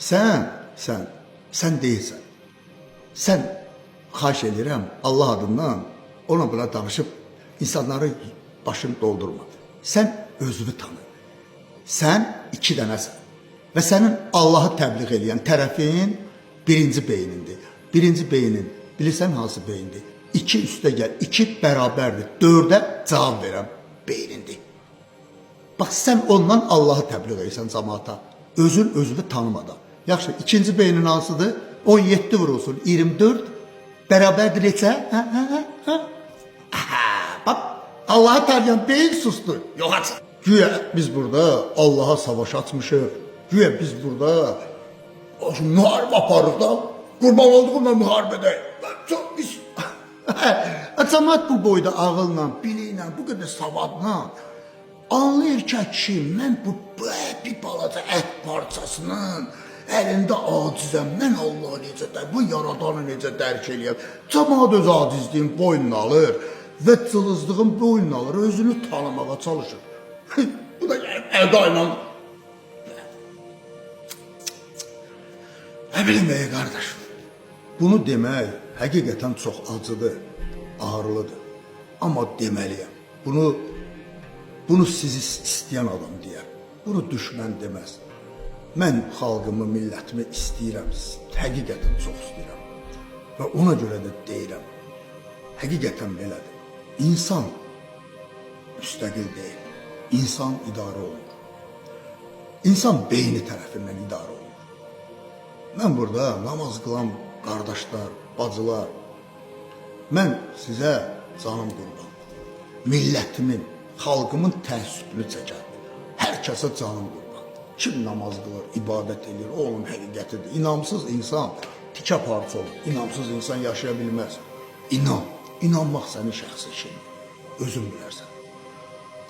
Sən deyilsən. Sən xahiş edirəm Allah adından ona buna danışıb insanları başını doldurma. Sən özünü tanı. Sən iki dənəsən. Və sənin Allahı təbliğ eləyən tərəfin birinci beynindir. Birinci beynin, bilirsən hansı beyindir? 2 üstə gəl, 2 bərabərdir. 4-ə cavab verən beynindir. Bax sən ondan Allahı təbliğ edirsən cəmaata. Özün özünü tanımadan. Yaxşı, ikinci beynin hansıdır? 17 vurulsun 24 bərabərdir neçə? Hə, hə, hə, hə. Aha, bax Allahı tanıyan beyin sustu. Yox açıq. Güya biz burada Allaha savaş açmışıq. Güya biz burada müharibə aparırıq da. Qurban olduğum müharibədə. Çox biz Cəmaət bu boyda ağılla, biliklə, bu qədər savadla anlayır ki, kişi, mən bu bir balaca ət parçasının əlində acizəm. Mən Allahı necə də, bu yaradanı necə dərk eləyəm? Cəmaət öz acizliyin boynuna alır və cılızlığın boynuna alır, özünü tanımağa çalışır. Bu da gəlib əda ilə. Nə bilim ey qardaş. Bunu demək həqiqətən çox acıdır, ağrılıdır. Amma deməliyəm. Bunu sizi istəyən adam deyər. Bunu düşmən deməz. Mən xalqımı, millətimi istəyirəm. Həqiqətən çox istəyirəm. Və ona görə də deyirəm. Həqiqətən belədir. İnsan müstəqil deyil. İnsan idarə olunur. İnsan beyni tərəfindən idarə olunur. Mən burada namaz qılan qardaşlar, bacılar, mən sizə canım qurban. Millətimin, xalqımın təəssüfünü çəkər. Hər kəsə canım qurban. Kim namaz qılır, ibadət edir, o onun həqiqətidir. İnamsız insan tikə parça olur. İnamsız insan yaşaya bilməz. İnan, inanmaq sənin şəxsi işindir. Özün bilərsən.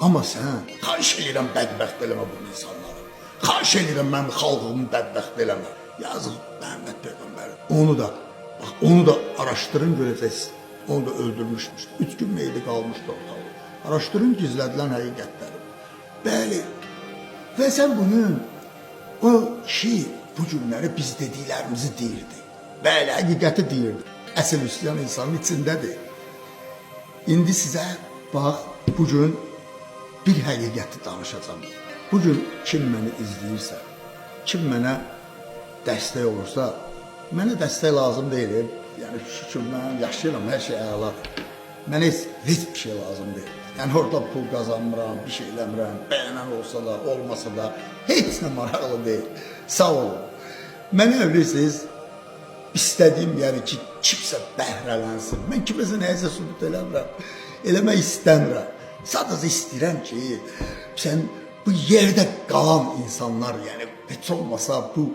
Amma sən, xahiş eləyirəm bədbəxt eləmə bu insanları. Xahiş eləyirəm mənim xalqımı bədbəxt eləmə. Yazıq Məhəmməd Peyğəmbər. Onu da, bax onu da araşdırın görəcəksiniz. Onu da öldürmüşmüş. 3 gün meyidi qalmışdı ortalıqda. Araşdırın gizlədilən həqiqətləri. Bəli. Və sən bugün o kişi bu günləri biz dediklərimizi deyirdi. Bəli, həqiqəti deyirdi. Əsl üsyan insanın içindədir. İndi sizə bax bu gün bir həqiqəti danışacağam. Bu gün kim məni izləyirsə, kim mənə dəstək olursa, mənə dəstək lazım deyil. Yəni şükür mən yaşayıram, hər şey əladır. Mənə heç bir şey lazım deyil. Yəni orada pul qazanmıram, bir şey eləmirəm. Bəyənən olsa da, olmasa da heç nə maraqlı deyil. Sağ olun. Mənə bilirsiniz, istədiyim yəni ki, kimsə bəhrələnsin. Mən kiməsə nəyisə sübut eləmirəm. Eləmək istəmirəm. Sadəcə istəyirəm ki, sən bu yerdə qalan insanlar, yəni heç olmasa bu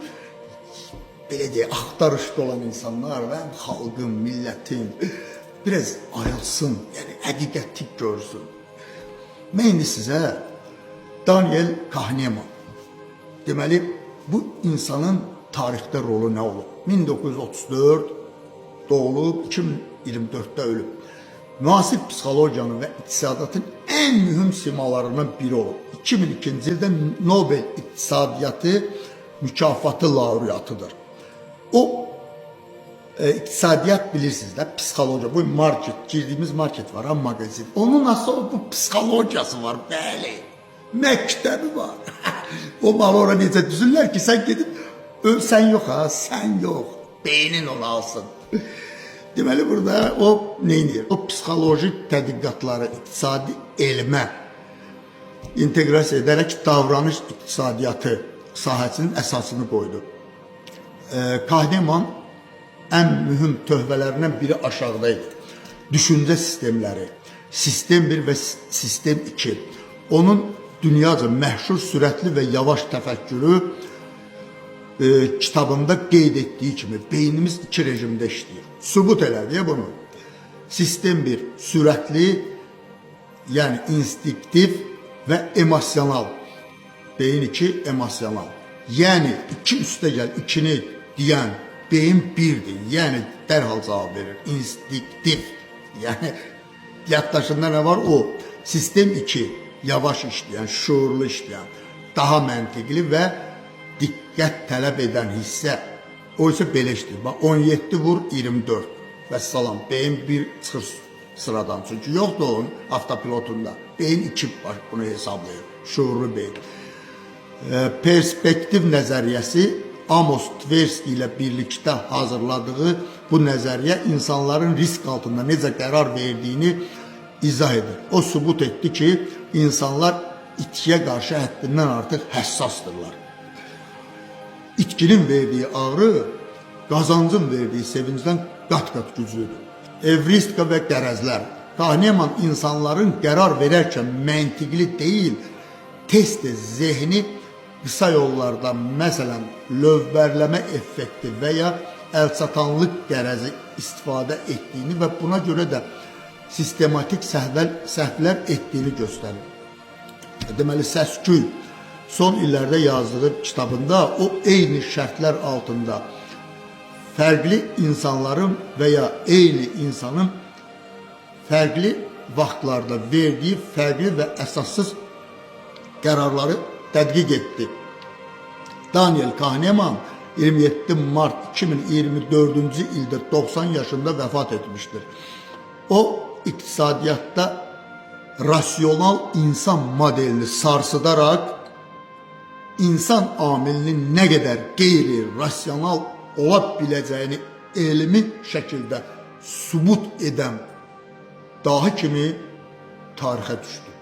belə deyək, axtarışda olan insanlar və həm xalqım, millətim biraz ayılsın, yəni həqiqəti görsün. Mən indi sizə Daniel Kahneman, deməli bu insanın tarixdə rolu nə olub? 1934 doğulub, 2024-də ölüb. Müasir psixologiyanın və iqtisadiyyatın ən mühüm simalarından biri olub. 2002-ci ildə Nobel İqtisadiyyatı mükafatı laureatıdır. O iqtisadiyyat bilirsiniz də, psixologiya. Bu market, girdiyimiz market var, ha, mağazin. Onun nasıl bu psixologiyası var, bəli. Məktəbi var. O malı ora necə düzürlər ki, sən gedib sən yox ha, sən yox. Beynin onu alsın. Deməli burada o nə edir? O psixoloji tədqiqatları iqtisadi elmə inteqrasiya edərək davranış iqtisadiyyatı sahəsinin əsasını qoydu. Kahneman ən mühüm töhfələrindən biri aşağıda idi. Düşüncə sistemləri, sistem 1 və sistem 2. Onun dünyaca məşhur sürətli və yavaş təfəkkürü kitabında qeyd etdiyi kimi beynimiz iki rejimdə işləyir. Sübut elədi bunu. Sistem 1 sürətli, yəni instinktiv və emosional. Beyin 2 emosional. Yəni 2 üstə gəl 2-ni deyən beyin 1-dir. Yəni dərhal cavab verir. İnstinktiv. Yəni yaddaşında nə var? O. Sistem 2 yavaş işləyən, şuurlu işləyən, daha məntiqli və diqqət tələb edən hissə, o isə belə işləyir. Bax 17 vur 24. Vəssalam, beyin bir çıxır sıradan. Çünki yoxdur onun avtopilotunda. Beyin 2 bunu hesablayır. Şuurlu beyin. Perspektiv nəzəriyyəsi Amos Tversky ilə birlikdə hazırladığı bu nəzəriyyə insanların risk altında necə qərar verdiyini izah edir. O sübut etdi ki, insanlar itkiyə qarşı həddindən artıq həssasdırlar. İtkinin verdiyi ağrı qazancın verdiyi sevincdən qat-qat güclüdür. Evristika və qərəzlər. Kahneman insanların qərar verərkən məntiqli deyil, tez-tez zehni qısa yollardan, məsələn, lövbərləmə effekti və ya əlçatanlıq qərəzi istifadə etdiyini və buna görə də sistematik səhvlər etdiyini göstərir. Deməli, səs-küy son illərdə yazdığı kitabında o eyni şərtlər altında fərqli insanların və ya eyni insanın fərqli vaxtlarda verdiyi fərqli və əsassız qərarları tədqiq etdi. Daniel Kahneman 27 mart 2024-cü ildə 90 yaşında vəfat etmişdir. O iqtisadiyyatda rasional insan modelini sarsıdaraq insan amilinin nə qədər qeyri-rasional ola biləcəyini elmi şəkildə sübut edən dahi kimi tarixə düşdü.